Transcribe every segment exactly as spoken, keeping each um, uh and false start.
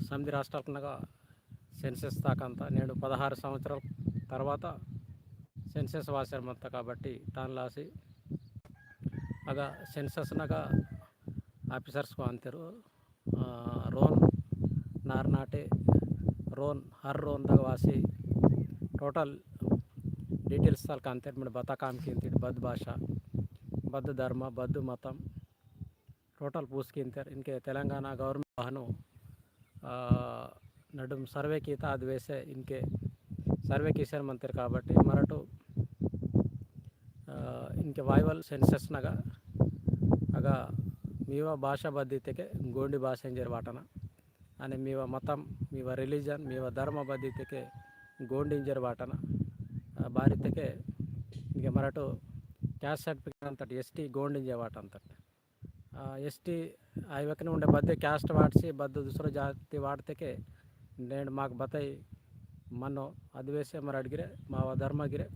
समदि राष्ट्रालकनगा census ताकंता। नेडु पदहारु संवत्सराल तर्वात census वासेर मत्ता काबट्टि तानलासि अगा census नगा officers को अंतेरु, आ, रोन नारनाटे रोन हर रोन दग वासी total details तल कांतेर। मने बता काम किंतिट बद भाषा, बद धर्म, बद मतम total पूस किंतेर। इनके तेलंगाना government बहनु, आ, नडुम survey कीता अद वेसे इनके survey कीसेर मंतेर काबट्टि मरटु, आ, इनके वायवल census नगा अगा मीवा भाषा बद्दीतेके गोंडी भाषा इंजेर वाटना। अने मीवा मतम, मीवा religion, मीवा धर्म बद्दीतेके गोंडी इंजेर वाटना। आ, बारीतेके इनके मरटु caste certificate अंतट S T गोंडी इंजेर वाटंतट। आ, S T आइवकने उंडे बद्दे caste वाटसी, बद्दे दूसरो जाति वाटतेके नेंड माक बताई मनो अद वेसे मरट गिरे, मावा धर्म गिरे,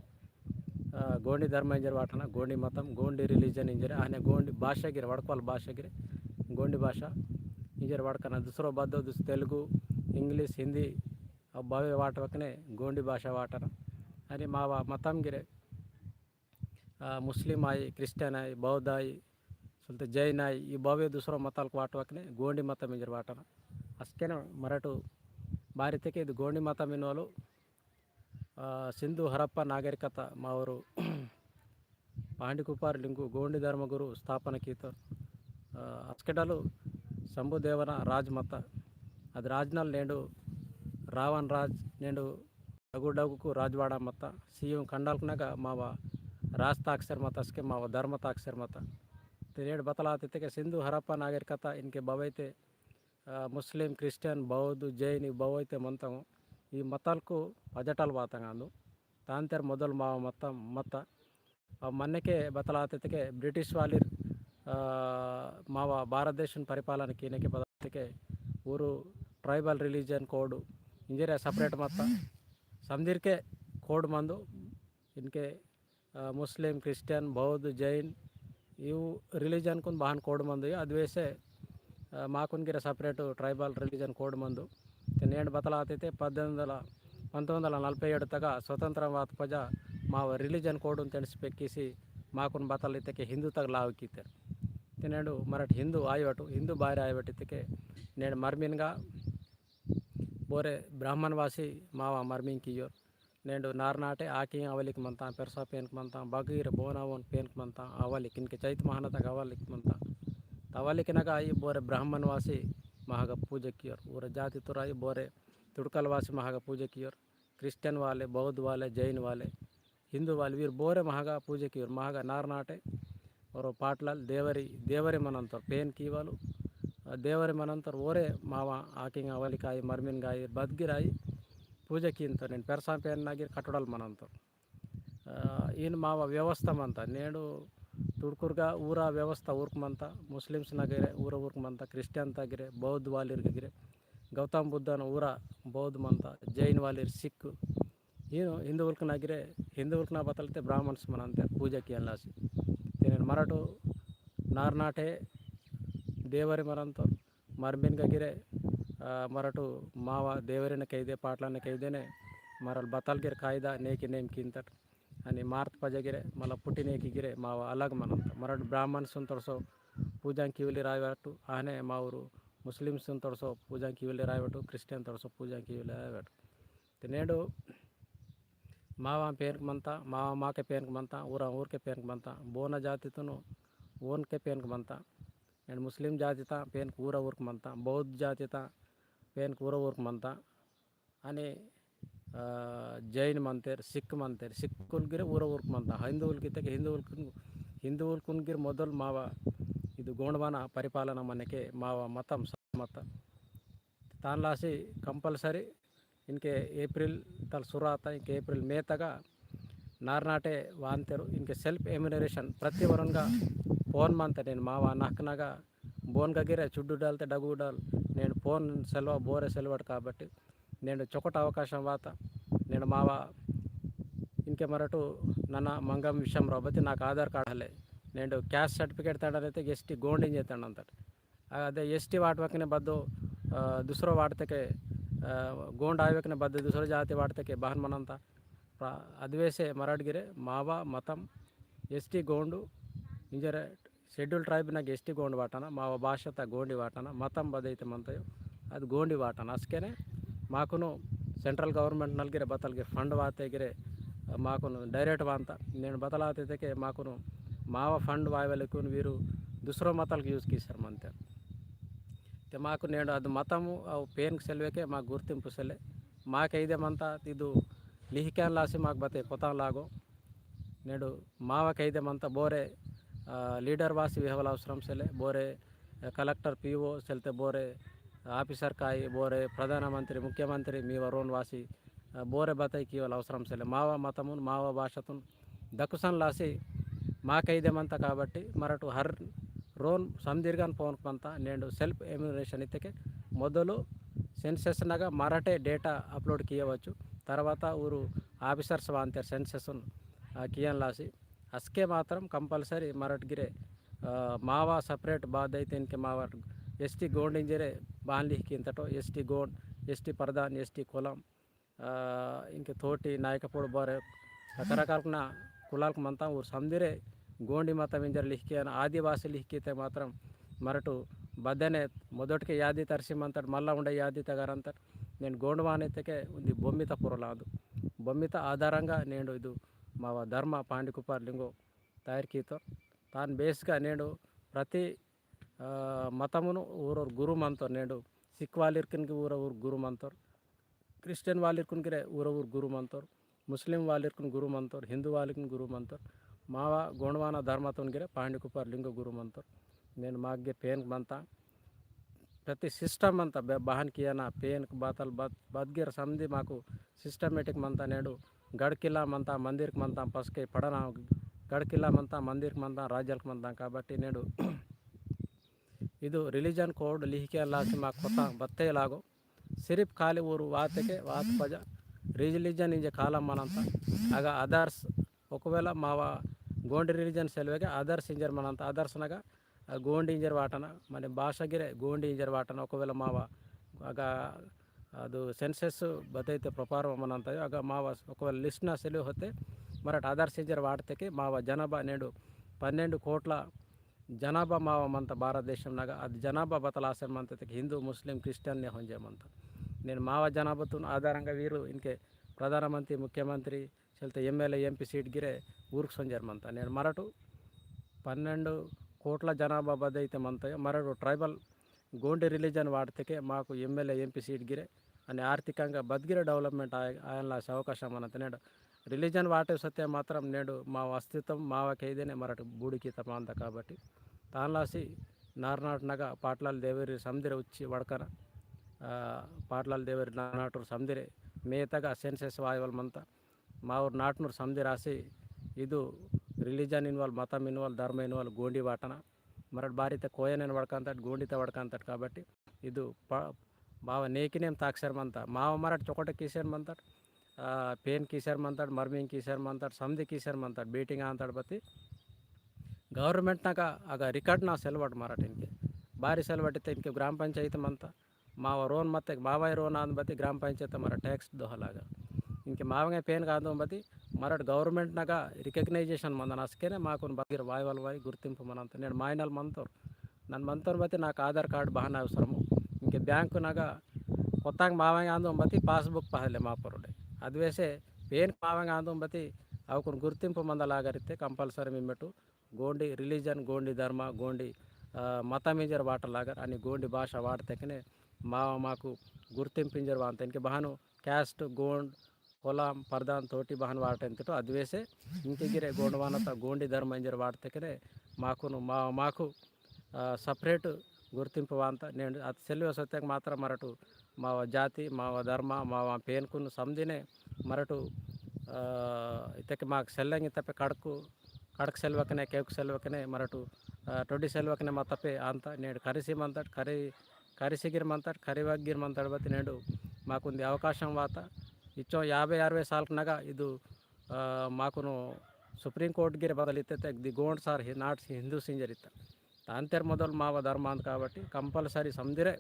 आ, गोंडी धर्म इंजेर वाटना, गोंडी मतम, गोंडी religion इंजेर, आने गोंडी भाषा गिरे, वड़कवाल भाषा गिरे, गोंडी भाषा इंजेर वड़कना, दूसरो बद्दो दूस तेलुगु, English, हिंदी, अब बावे वाटवकने गोंडी भाषा वाटना। अरे मावा मतम गिरे, आ, मुस्लिम आई, क्रिश्चियन आई, बौद्ध आई, सुलते जैन आई, ई बावे दूसरो मतालक वाटवकने गोंडी मतम इंजेर वाटना। अस्केन मरटु बारीतेके इद गोंडी मतम इनोलु, आ, सिंधु हरप्पा नागरिकता मावरु पांडी कुपार लिंगु गोंडी धर्मगुरु स्थापना कीतोर। आ, अस्केडलु शंभुदेवना राज मत्ता। अद राजनल नेंडु रावण राज नेंडु डगु डगुकु राजवाड़ा मत्ता। सीयु खंडालकनगा मावा राज ताकसेर मत्ता, अस्के मावा धर्म ताकसेर मत्ता। ते नेंड बतलातेके सिंधु हरप्पा नागरिकता इनके बवैते, आ, मुस्लिम, क्रिश्चियन, बौद्ध, जैन ई बवैते मंतंग। ई मतालकु पजटल वातंग अंदु। तांतेर मोदल मावा मत्ता, मत्ता। आ मन्नेके बतलातेके ब्रिटिश वालिर, आ, मावा भारत देशन परिपालन कीनेके बतलातेके ऊरु tribal religion code इंजेर separate मत्ता। समदीरके code मंदु। इनके, आ, मुस्लिम, क्रिश्चियन, बौद्ध, जैन इव religion कुन बहान code मंदु। अद वेसे, आ, माकुन गिरे separate tribal religion code मंदु। ते नेंड बतलातेते पद्देनिमिदि वंदला, पंतोम्मिदि वंदला नलभै एडु तगा स्वतंत्रम वात पजा मावा religion code उन तेंडसी पेक्किसी माकुन बतलातेके हिंदू तग लाव कीतेर। ते नेंडु मरट हिंदू आयवटु, हिंदू बारी आयवटु इतेके नेंड मरमिनगा बोरे ब्राह्मण वासी मावा मरमिन कियोर। नेंडु नारनाटे आकिं अवलिक मंता, पेरसा पेनक मंता, बगीर बोनावन पेनक मंता, अवलिक इनके चैत महानतक अवलिक मंता। त अवलिक नगा आई बोरे ब्राह्मण वासी महागा पूजा कियोर। ऊर जाति तुराई बोरे तुड़कल वासी महागा पूजा कियोर। क्रिश्चियन वाले, बौद्ध वाले, जैन वाले, हिंदू वाले वीर बोरे महागा पूजा कियोर। महागा नारनाटे ओरो पाटलाल देवरी, देवरी मनंतर पेन कीवालु, आ, देवरी मनंतर ओरे मावा आकिंग अवलिकाई, मरमिन गाई, बदगिराई पूजा कींतर। नेन पेरसा पेन नागिर कटोडल मनंतर। आ, इन मावा व्यवस्था मंता। नेडु तुड़कुरगा ऊरा व्यवस्था ऊर्क मंता, मुस्लिम्स नगरे ऊरा ऊर्क मंता, क्रिश्चियन तगरे, बौद्ध वालिर गगरे, गौतम बुद्धन ऊरा बौद्ध मंता, जैन वालिर सिख, हीनो हिंदुवुलक नगरे, हिंदुवुलक ना बतलते ब्राह्मण्स मनंते पूजा कियन लासी। तेनेन मरटु नारनाटे देवरी मनंतोर, मरमिन गगिरे, आ, मरटु मावा देवरीन कैदे, पाटलान कैदेने, मरल बतल गिर कायदा नेकी नेम किंतट। अनि मार्त पजगिरे, मला पुटी नेकी गिरे, मावा अलग मनंत। मरटु ब्राह्मण्सुन तोड़सो पूजां किवली रायवटु, आने मावरु मुस्लिम्सुन तोड़सो पूजां किवली रायवटु, क्रिश्चियन तोड़सो पूजां किवली रायवटु। ते नेडु मावा पेनक मंता, मावा माके पेनक मंता, ऊरा ऊरके पेनक मंता, बोना जातितुनु ओनके पेनक मंता। नेडु मुस्लिम जातिता पेनक ऊरा ऊरक मंता, बौद्ध जातिता पेनक ऊरा ऊरक मंता। अनि, आ, जैन मंतेर, सिख मंतेर, सिखुल गिरे ऊरा ऊरक मंता। हिंदुवुल कितेके हिंदुवुल कुन, हिंदुवुल कुन गिर मोदल मावा इदु गोंडवाना परिपालन मनेके मावा मतम स-, मत। तानलासी compulsory इनके एप्रिल तल सुराता, इनके एप्रिल मे तगा नारनाटे वांतेरु, इनके self enumeration प्रति वरनगा फोन मंता। नेन मावा नाकनगा बोन गगिरे चुड्डु डालते डगु डाल, नेन फोन सेलवा बोरे सेलवाड काबट्टी, नेन चोकट अवकाशम वाता, नेन मावा इनके मरटु नना मंगम विषयम रोबती नाक आधार कार्ड हले, नेन caste certificate तंडनैते S T गोंड इंजे तंडंतट। अदे S T वाटवकने बद्दो, अ, दुसरो वाटतेके, अ, गोंड आयवेकने बद्दे दुसरो जाति वाटतेके बहन मनंता। प्रा-, अद्वेसे मराठगिरे मावा मतम एसटी गोंडु इंजरे शेड्यूल ट्राइब नग एसटी गोंड वाटना, मावा भाषा ता गोंडी वाटना, मतम बदैते मंतयो, अद गोंडी वाटना। असकेने माकुनु सेंट्रल गवर्नमेंट नलगिरे बतलगे फंड वाते गिरे, माकुनु डायरेक्ट वांता। नेन बतलाते तेके माकुनु मावा फंड वायवलकुन वीरु दुसरो मतलगे यूज कीसर मंते। ते माकु नेंडु अद मतमु अव पेन सेलवेके माकु गुर्तिंपु सेले। माके इदे मंता इदु लिहिकान लासी माकु बते पोता लागो। नेंडु मावा कैदे मंता बोरे, आ, लीडर वासी वेहवल अवसरम सेले, बोरे, आ, कलेक्टर पीओ सेलते बोरे, आ, ऑफिसर काई, बोरे, प्रधानमंत्री, मुख्यमंत्री मीवा रोन वासी, आ, बोरे बताई कीवल अवसरम सेले। मावा मतमुन, मावा भाषातुन दकुसन लासी मा कैदे मंता काबट्टी मरटु हर रोन समदीर्घन पोन मंता नेंडु सेल्फ एम्यूनरेशन इत्तेके मोदलु सेंसस नगा मरटे डेटा अपलोड कियवच्चु। तरवाता ऊरु ऑफिसर्स वांतेर सेंसस, आ, कियन लासी असके मात्रम कंपल्सरी मरट गिरे, आ, मावा सेपरेट बादई तेनके मावा एसटी गोंड इंजरे बान लिहि किंतटो एसटी गोंड, एसटी प्रधान, एसटी कोलम, आ, इंके तोटी नायकपोड़ बारे रकरकालकना कुलालक मंता ऊर समदिरे गोंडी मत इंजर लिहि कियन आदिवासी लिहि किते मात्रम मरटु बदने मोदटके यादी तरसी मंतट मल्ला उंडे यादी तगरंतट। नेन गोंडवान इत्तेके उंदी बोम्मित पुरलादु। बोम्मित आधारंगा नेंडु इदु मावा धर्म पांडिकुपार लिंगो तयार कीतोर। तान बेसगा नेंडु प्रति, आ, मतमुनु ऊरोर गुरु मंतोर। नेंडु सिख वालिरकन की ऊर ऊर गुरु मंतोर, क्रिश्चियन वालिरकन गिरे ऊर ऊर गुरु मंतोर, मुस्लिम वालिरकन गुरु मंतोर, हिंदू वालिरकन गुरु मंतोर, मावा गोंडवाना धर्मतोन गिरे पांडिकुपार लिंगो गुरु मंतोर। नेन मागे पेन मंता प्रति सिस्टम मंता बे-, बहन कियाना पेन बातल बद-, बदगिर समदी माकु सिस्टमेटिक मंता नेंडु गढ़ किला मंता मंदिरक मंता पसके पड़ना गढ़ किला मंता मंदिरक मंता राजलक मंता काबट्टी नेंडु इदु रिलीजन कोड लिहि कियन लासी माकु कोता बत्ते लागो। सिर्फ खाली ऊरु वातेके वात पजा रिलीजन इंजे कालम मनंता। अगा अदर्स ओकवेला मावा गोंडी रिलीजन सेलवेगे अदर्स इंजर मनंता। अदर्स नगा, आ, गोंडी इंजर वाटना, माने भाषा गिरे गोंडी इंजर वाटना। ओकवेला मावा अगा अदु सेंसस बतैते प्रपार मनंता। अगा मावा ओकवेला लिस्ट ना सेलवे होते मरट अदर्स इंजर वाटतेके मावा जनाबा नेंडु पन्नेंडु कोट्ला जनाबा मावा मंता भारत देशम नगा। अद जनाबा बतलासे मंता तेके हिंदू, मुस्लिम, क्रिश्चियन ने होंजे मंता। नेन मावा जनाबातुन आधारंगा वीरु इंके प्रधानमंत्री, मुख्यमंत्री, चलते एमएलए, एमपी सीट गिरे ऊरुक सोंजर मंता। नेन मरटु पन्नेंडु कोट्ला जनाबा बदैते मंता, मरटु ट्राइबल गोंडी रिलीजन वाटतेके माकु एमएलए, एमपी सीट गिरे अनि आर्थिकंगा बदगिरे डेवलपमेंट आय-, आयनलासे अवकाशम मनंता। नेंडु रिलीजन वाटे सत्य मात्रम नेंडु मावा अस्तित्वम मावा कैदेने मरट बूड़िकी तमांदा काबट्टी। तानलासी नारनाट नगा पाटलाल देवेरी समदिरे उच्ची वड़कना, आ, पाटलाल देवेरी नारनाटुर समदिरे मेतगा सेंसस वायवल मंता। मावुर नाटनुर समदिरासी इदु रिलीजन इनवल, मतम इनवल, धर्म इनवल गोंडी वाटना। मरट बारीते कोयनेन वड़कंतट, गोंडीते वड़कंतट काबट्टी इदु प-, बावा नेकिनेम ताक्सर मंता। मावा मरट चोकट कीसर मंतट, आ, पेन कीसर मंतट, मर्मिंग कीसर मंतट, समदि कीसर मंतट, बेटिंग आंतट बती गवर्नमेंट नगा अगा रिकॉर्ड ना सेलवट मरट इनके। बारी सेलवट इत्ते इनके ग्राम पंचायत मंता। मावा रोन मत्ते मावा रोन आंद बती ग्राम पंचायत मरट टैक्स दोहलागा। इनके मावंगे पेन कांदो बती मरट गवर्नमेंट नगा रिकॉग्नाइजेशन मंदन असकेने माकुन बगिर वायवल वाई गुर्तिंपु मनंत। नेड माइनल मंतोर। नन मंतोर बती नाक आधार कार्ड बहाना अवसरमु। इंके बैंक नगा कोतांग मावांग आंदो बती पासबुक पहले मापरुडे। अद्वेसे पेन मावांग आंदो बती अवकुन गुर्तिंपु मंदलागरिते कंपल्सरी मिम्मेटु गोंडी रिलीजन, गोंडी धर्म, गोंडी, आ, मत मिंजर वाटलागर अनि गोंडी भाषा वाटतेकने मावा माकु गुर्तिंपु इंजर वांतेनके बहानु caste, गोंड, कोलाम, परदान तोटी बहन वाटेंतटो अद्वेसे इंके गिरे गोंडवानता गोंडी धर्म इंजर वाटतेकने माकुनु मा-, माकु, आ, separate गुर्तिंपु वांता। नेंड अत सेल्वे सत्याक मात्र मरटु मावा जाति, मावा धर्म, मावा पेनकुनु समदिने मरटु, आ, इतके माक सेल्लंग इतपे कड़कु, कड़क सेल्वकने, केवक सेल्वकने मरटु, आ, टोडी सेल्वकने मतपे आंता। नेंड करिसी मंतट, करि-, करिसी गिर मंतट, करिवाग गिर मंतट बति नेंडु माकुंदी अवकाशं वाता। इच्चो याबे अरवे साल्क नगा इदु, आ, माकुनु सुप्रीम कोर्ट गिर बदलिते तेक दि गोंड सार हि-, नाट हि-, हिंदू सिंजरिता। तांतेर मोदल मावा धर्मांत काबट्टी कंपल्सरी समदिरे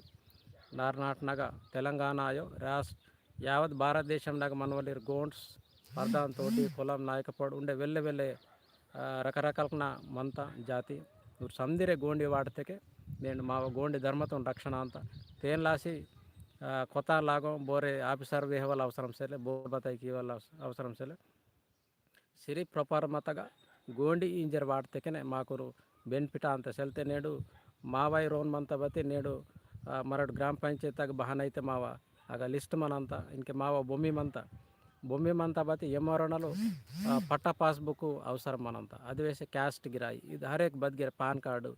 नारनाट नगा तेलंगाना आयो राष्ट्र यावत भारत देशम नगा मनवलीर गोंड्स परदान तोटी कोलम नायकपड़ उंडे वेल्ले वेल्ले, आ, रकरकालकना मंता जाति। उर समदिरे गोंडी वाटतेके नेंड माव गोंडी धर्मतोन रक्षण अंता। तेन लासी, आ, कोता लागो बोरे officer वेहवल अवसरम सेले, बोर बताई कीवल अवस-, अवसरम सेले। सिरी proper मतगा गोंडी इंजर वाटतेकेने माकुरु benefit अंता सेलते नेडु मावाई रोन मंता बती नेडु, आ, मरट ग्राम पंचायत तग बहान अइते मावा अगा list मनंता, इनके मावा भूमि मंता, भूमि मंता बती एमओ रोनलु, आ, पट्टा passbook अवसर मनंता, अदिवेसे caste गिराई, इद हर एक बदगिर PAN card,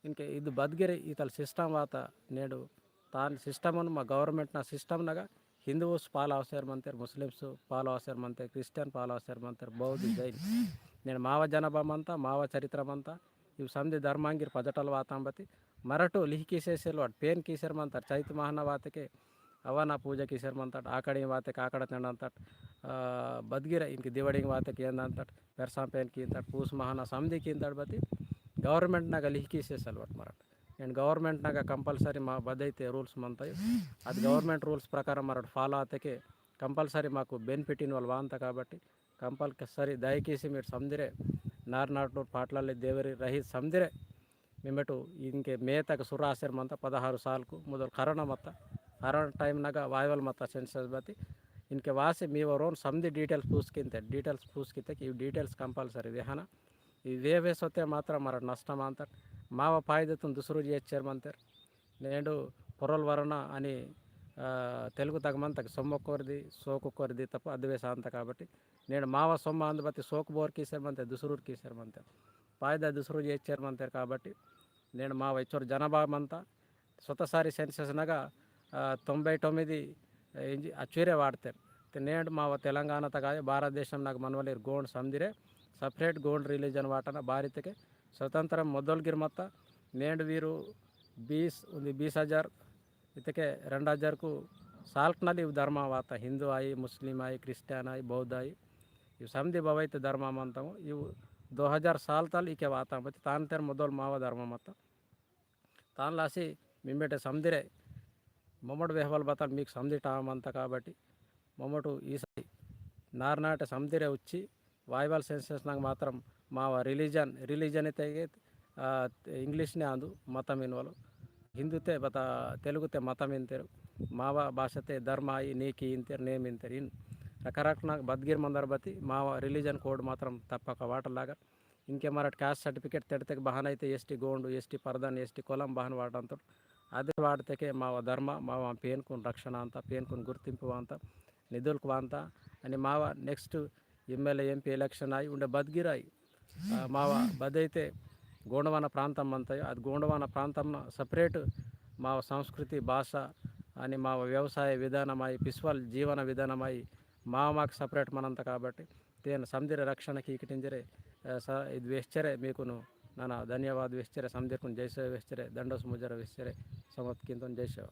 इनके इद बदगिर इतल system वाता नेडु तान system मा government ना system नगा हिंदूस follow अवसर मंतेर, मुस्लिम्स follow अवसर मंतेर, Christian follow अवसर मंतेर, बौद्ध, जैन। नेन मावा जनबा मंता, मावा चरित्र मंता, इव समदे धर्मांगिर पदटल वातां बती, मरटो लिहि कीसेसेल वाट, पेन कीसेर मंतार, चैत महाना वातके अवाना पूजा कीसेर मंताट, आकड़ी वातके आकड़ा तेंडंताट, आ, बदगिर इनके दिवड़िंग वातके एंदंताट, पेरसां पेन कींताट, पूस महाना समदे कींताट बती, government नगा लिहि कीसेसेल वाट मरट। And government नगा compulsory मा बदैते rules मंतायो। अद government rules प्रकार मरट follow आतेके compulsory माकु benefit इनवल वांता काबट्टी compulsory दयकीसी मीर समदिरे नार नाटनूर पाटलाले देवरी रहित समदिरे मिमेटु इनके मे तक सुरासेर मंता पदहारु सालकु मुदल corona मत्ता। Corona time नगा वायवल मत्ता census बती इनके वासी मीवरोन समदि details पूसकिंते, details पूसकिते कि details compulsory वेहना। इवेवे सोते मात्र मरट नष्टम अंतट माव फायदतुन दुसरू जेच्चेर मंतेर। नेंडु पोरोल वरना अनि, आ, तेलुगु तगमंतक सोम्म कोरदी, सोकु कोरदी तप अदवे सांत काबट्टी। नेंडु माव सोम्म अंद बती सोकु बोर कीसेर मंते, दुसरूर कीसेर मंते। फायदा दुसरू जेच्चेर मंतेर काबट्टी। नेंडु माव इच्चोर जनबा मंता। सोतसारी census नगा, आ, तोंबै तोम्मिदी, ए, इंजि अच्चुरे वाटतेर। ते नेंडु माव तेलंगाना तगाय भारत देशम नगा मनवलीर गोंड समदिरे separate गोंड religion वाटना बारितके स्वतंत्र मोदोल गिर मत्ता। नेंडु वीरु बीस, उंदी बीस हजार इतके रेंड हजारकु साल्कनल इव धर्म वाता, हिंदू आई, मुस्लिम आई, क्रिस्टियन आई, बौद्ध आई, इव समदि बवैत धर्म मंतमु। इव दो हजार साल तल इके वाता मति तान तेर मोदोल माव धर्म मत्ता। तान लासी मिम्मेटे समदिरे ममोट वेहवल बतल मीक समदिटा मंता काबट्टी ममोटु ईसारी नारनाटे समदिरे उच्ची वायवल census नंग मात्रम माव religion, religion इते, आ, English ने आंदु मतम इनवल। हिंदूते बता तेलुगुते मतम इंतेर। माव भाषाते धर्म आई, नीकी इंतेर, नेम इंतेर। इन रकरकना बदगिर मंदर बती माव religion code मात्रम तप्पक वाटलागा। इनके मरट caste certificate तेड़तेक बहान अइते ST गोंडु, ST परधान, ST कोलम बहान वाटंतोड़। अदे वाटतेके माव धर्म, माव पेनकुन रक्षण अंता, पेनकुन गुर्तिंपु वांता, निधुलकु वांता। अनि माव next MLA, MP election आई, उंडे बदगिर आई। आ, माव बदैते गोंडवाना प्रांतम मंतयो, अद गोंडवाना प्रांतम separate माव संस्कृति, भाषा, अनि माव व्यवसाय विधानमाई, पिस्वल जीवन विधानमाई, माव माक separate मनंत काबट्टी, तेन समदिर रक्षण कीकटिंजरे, आ, स-, इद वेस्चरे मीकुनु नना धन्यवाद वेस्चरे, समदिरकुन जय सेवा वेस्चरे, दंडोस मुजर वेस्चरे, समाप्त किंतन जय सेवा।